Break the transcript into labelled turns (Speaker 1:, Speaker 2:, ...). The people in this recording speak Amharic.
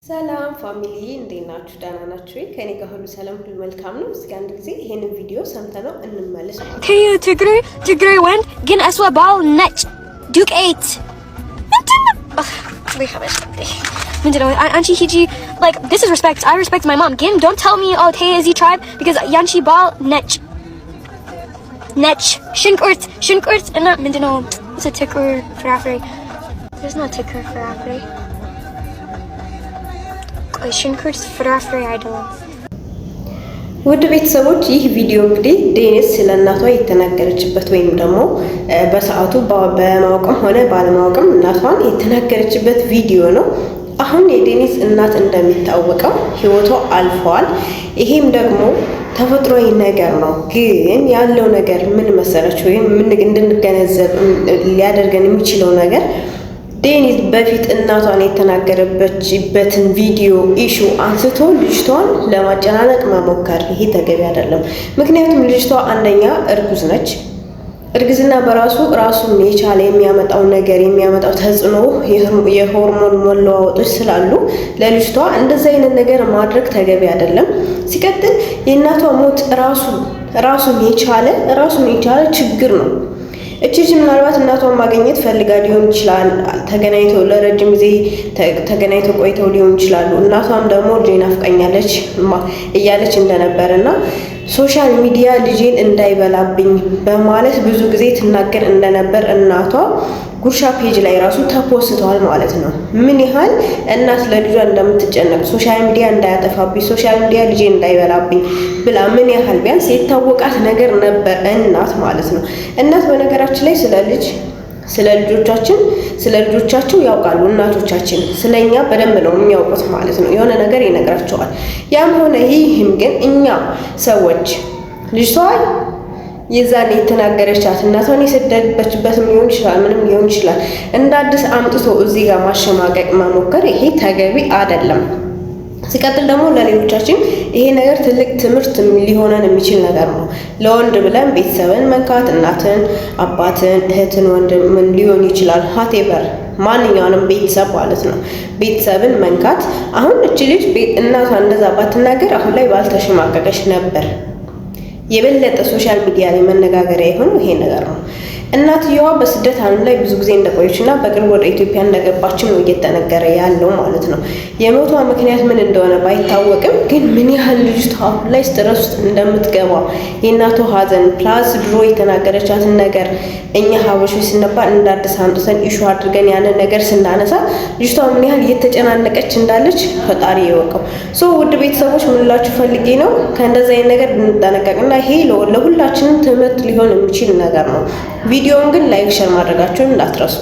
Speaker 1: ሰላም family፣ እንዴት ናችሁ? ደህና ናችሁ ወይ? ከኔ ጋር ሁሉ ሰላም፣ ሁሉ መልካም ነው። እስኪ አንድ ጊዜ ይሄንን ቪዲዮ ሰምተነው እንመለስ።
Speaker 2: ተዩ ትግሬ፣ ትግሬ ወንድ ግን እሷ ባል ነጭ ዱቄት ምንድን ነው? ምንድን ነው? አንቺ ሂጂ። Like, this is respect. I respect my mom ግን don't tell me, "Oh, ተይ እዚህ tribe," because ያንቺ ባል ነጭ፣ ነጭ ሽንኩርት፣ ሽንኩርት እና ምንድን ነው? It's a ጥቁር ፍራፍሬ. There's no ጥቁር ፍራፍሬ። ቆይ፣ ሽንኩርት ፍራፍሬ አይደለም።
Speaker 1: ውድ ቤተሰቦች፣ ይህ ቪዲዮ እንግዲህ ዴኒስ ስለ እናቷ የተናገረችበት ወይም ደግሞ በሰዓቱ በማወቅም ሆነ ባለማወቅም እናቷን የተናገረችበት ቪዲዮ ነው። አሁን የዴኒስ እናት እንደሚታወቀው ሕይወቷ አልፈዋል። ይሄም ደግሞ ተፈጥሯዊ ነገር ነው። ግን ያለው ነገር ምን መሰለች ወይም ምን እንድንገነዘብ ሊያደርገን የሚችለው ነገር፣ ዴኒስ በፊት እናቷን የተናገረበትን ቪዲዮ issue አንስቶ ልጅቷን ለማጨናነቅ መሞከር፣ ይሄ ተገቢ አይደለም። ምክንያቱም ልጅቷ አንደኛ እርጉዝ ነች። እርግዝና በራሱ ራሱን የቻለ የሚያመጣው ነገር፣ የሚያመጣው ተጽዕኖ፣ የሆርሞን መለዋወጦች ስላሉ ለልጅቷ እንደዚህ አይነት ነገር ማድረግ ተገቢ አይደለም። ሲቀጥል የእናቷ ሞት ራሱ ራሱን የቻለ ችግር ነው። እቺ ልጅ ምናልባት እናቷን ማግኘት ፈልጋ ሊሆን ይችላል። ተገናኝተው ለረጅም ጊዜ ተገናኝተው ቆይተው ሊሆን ይችላሉ። እናቷም ደግሞ ልጄ ናፍቃኛለች እያለች እንደነበር እና social media ልጄን እንዳይበላብኝ በማለት ብዙ ጊዜ ትናገር እንደነበር እናቷ ጉርሻ page ላይ ራሱ ተፖስተዋል ማለት ነው። ምን ያህል እናት ለልጇ እንደምትጨነቅ፣ social media እንዳያጠፋብኝ፣ social media ልጄን እንዳይበላብኝ ብላ ምን ያህል ቢያንስ የታወቃት ነገር ነበር እናት ማለት ነው። እናት በነገራችን ላይ ስለ ልጆቻችን፣ ስለ ልጆቻቸው ያውቃሉ። እናቶቻችን ስለኛ በደንብ ነው የሚያውቁት ማለት ነው። የሆነ ነገር ይነግራቸዋል። ያም ሆነ ይህም ግን እኛ ሰዎች ልጅቷ የዛን የተናገረቻት እናቷን የሰደበችበትም ሊሆን ይችላል፣ ምንም ሊሆን ይችላል። እንደ አዲስ አምጥቶ እዚህ ጋር ማሸማቀቅ መሞከር ይሄ ተገቢ አይደለም። ሲቀጥል ደግሞ ለሌሎቻችን ይሄ ነገር ትልቅ ትምህርት ሊሆነን የሚችል ነገር ነው። ለወንድ ብለን ቤተሰብን መንካት፣ እናትን፣ አባትን፣ እህትን፣ ወንድምን ሊሆን ይችላል፣ whatever ማንኛውንም ቤተሰብ ማለት ነው። ቤተሰብን መንካት፣ አሁን እቺ ልጅ እናቷ እንደዛ ባትናገር አሁን ላይ ባልተሸማቀቀች ነበር። የበለጠ social media ላይ መነጋገሪያ የሆነው ይሄ ነገር ነው። እናትየዋ በስደት ዓለም ላይ ብዙ ጊዜ እንደቆየች እና በቅርብ ወደ ኢትዮጵያ እንደገባችም ነው እየተነገረ ያለው ማለት ነው። የሞቷ ምክንያት ምን እንደሆነ ባይታወቅም ግን ምን ያህል ልጅቷ አሁን ላይ stress ውስጥ እንደምትገባ፣ የእናቷ ሐዘን plus ድሮ የተናገረቻትን ነገር እኛ ሀበሾች ስንባል እንደ አዲስ አምጥተን issue አድርገን ያንን ነገር ስናነሳ ልጅቷ ምን ያህል እየተጨናነቀች እንዳለች ፈጣሪ ይወቀው። So ውድ ቤተሰቦች፣ ምን ልላችሁ ፈልጌ ነው፣ ከእንደዚህ አይነት ነገር ብንጠነቀቅና ይሄ ለሁላችንም ትምህርት ሊሆን የሚችል ነገር ነው። ቪዲዮውን ግን like፣ share ማድረጋችሁን እንዳትረሱ።